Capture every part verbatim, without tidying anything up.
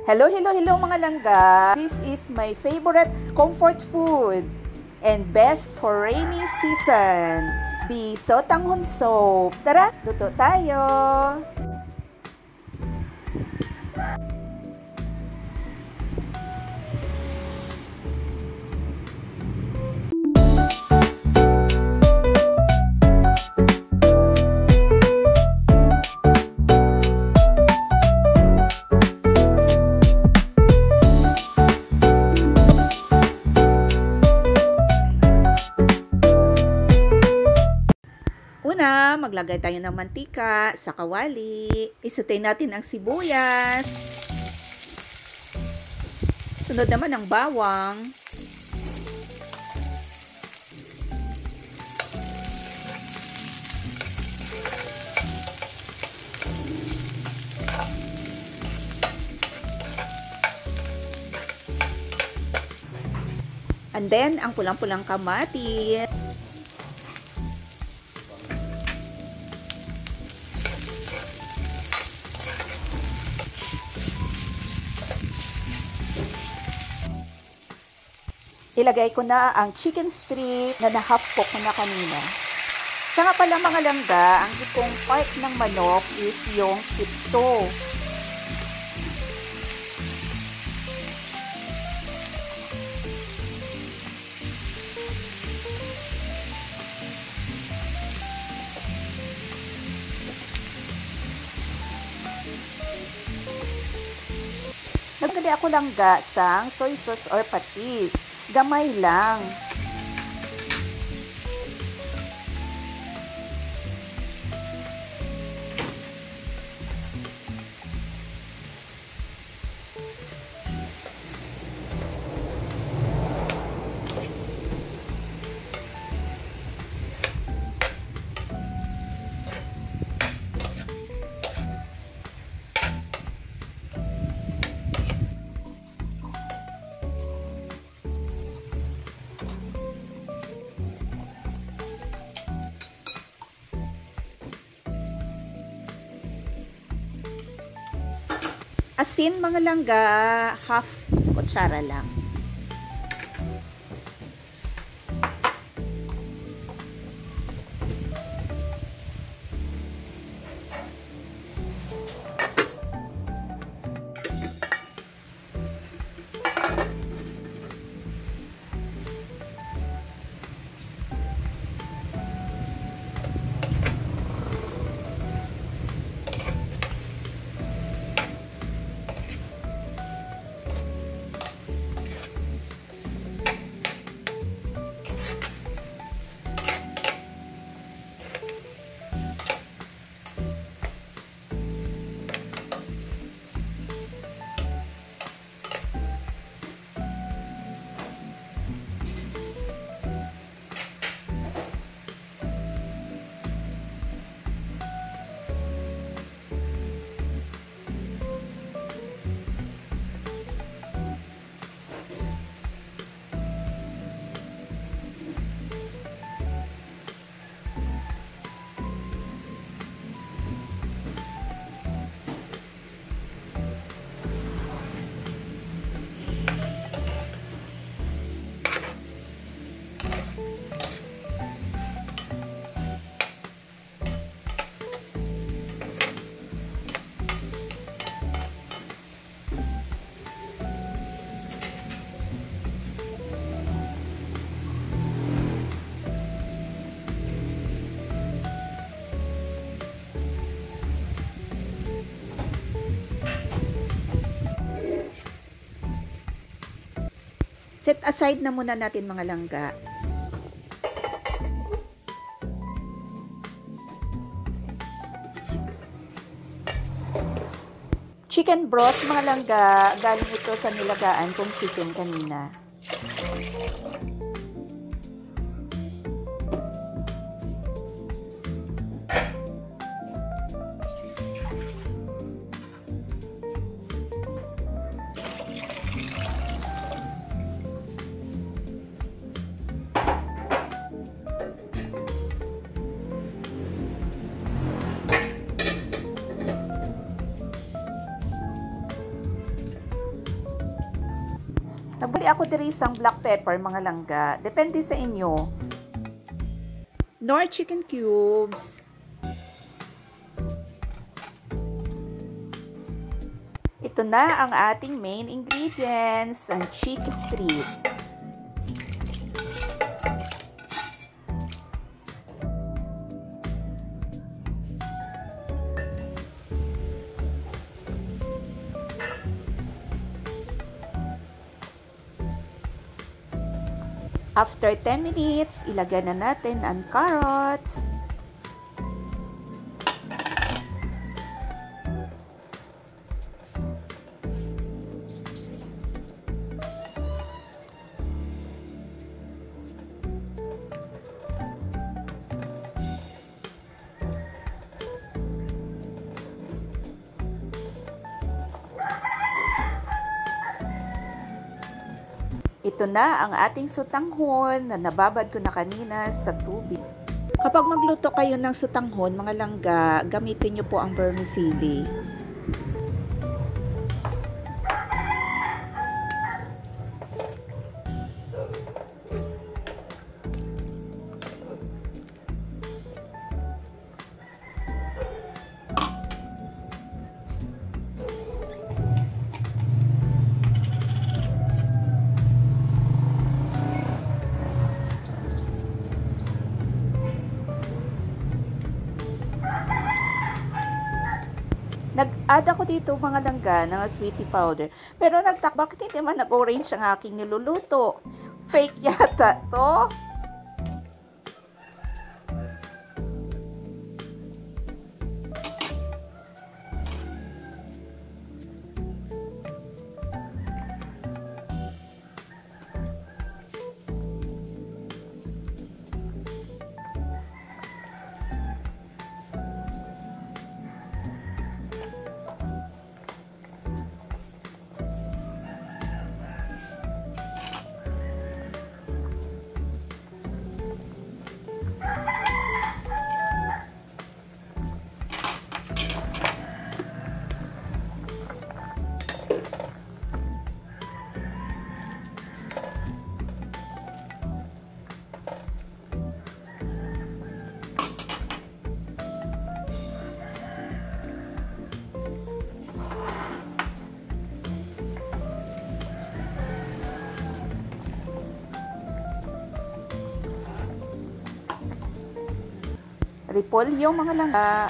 Hello, hello, hello, mga langga! This is my favorite comfort food and best for rainy season, the sotanghon soup. Tara, luto tayo! Una, maglagay tayo ng mantika sa kawali. Isutay natin ang sibuyas. Sunod naman ang bawang. And then, ang pulang-pulang kamatis. Ilagay ko na ang chicken strip na na-half cook ko na kanina. Siya nga pala, mga langga, ang itong part ng manok is yung kitso. Nagkadi ako langga sang soy sauce or patis. Gamay lang. Asin, mga langga, half kutsara lang. Set aside na muna natin, mga langga. Chicken broth, mga langga, galing ito sa nilagaan kong chicken kanina. Nagbuli ako diri sang black pepper, mga langga. Depende sa inyo. Nor chicken cubes. Ito na ang ating main ingredients, ang chicken strip. After ten minutes, ilagay na natin ang carrots. Ito na ang ating sutanghon na nababad ko na kanina sa tubig. Kapag magluto kayo ng sutanghon, mga langga, gamitin niyo po ang vermicelli. Nag-add ako dito, mga langga, ng sweetie powder. Pero nagtak-, bakit hindi man nag-orange ang aking niluluto? Fake yata to. Repolyo, mga langga.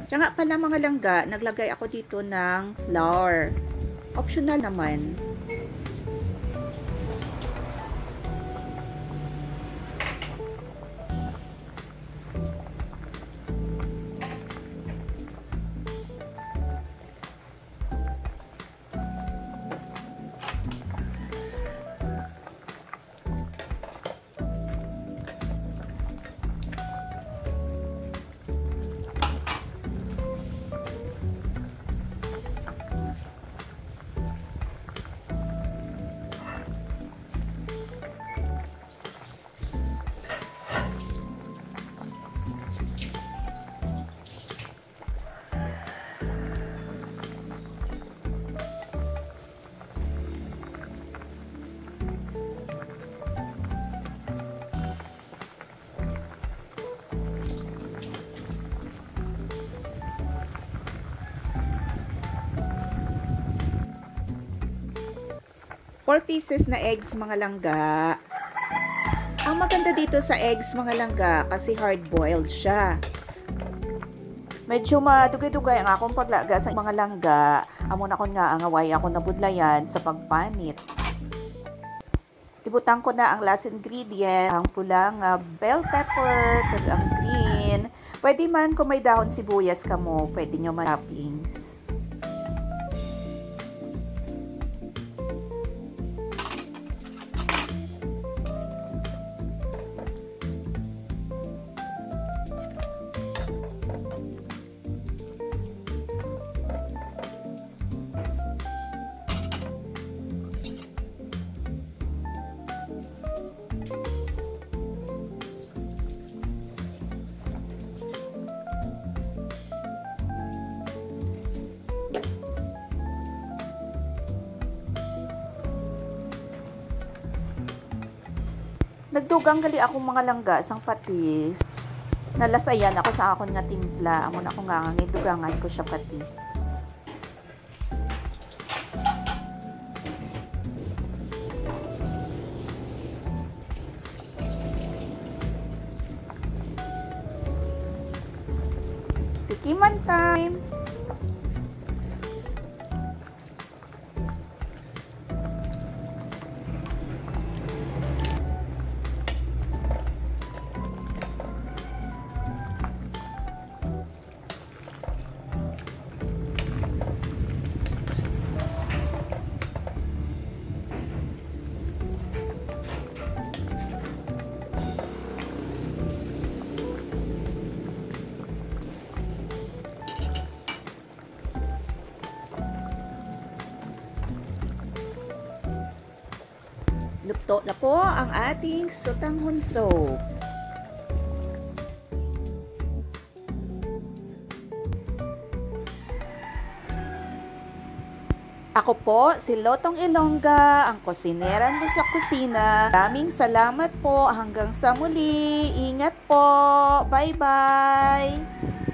Siya nga pala, mga langga, naglagay ako dito ng flour. Optional naman. Four pieces na eggs, mga langga. Ang maganda dito sa eggs, mga langga, kasi hard-boiled siya. Medyo madugay-dugay ang akong paglaga sa mga langga. Amo na kon nga ang away ako nabudlayan sa pagpanit. Ibutang ko na ang last ingredient, ang pula nga bell pepper, kag ang green. Pwede man kung may dahon sibuyas kamo, pwede nyo man toppings. Nagdugang gali akong mga langga sang patis. Nalasayan ako sa akon nga timpla. Amo na ko nga, nga gidugangan ko siya patis. Tikiman time. Luto na po ang ating sutanghon soup. Ako po si Lotong Ilongga, ang kusinera niyo sa kusina. Maraming salamat po. Hanggang sa muli. Ingat po. Bye-bye.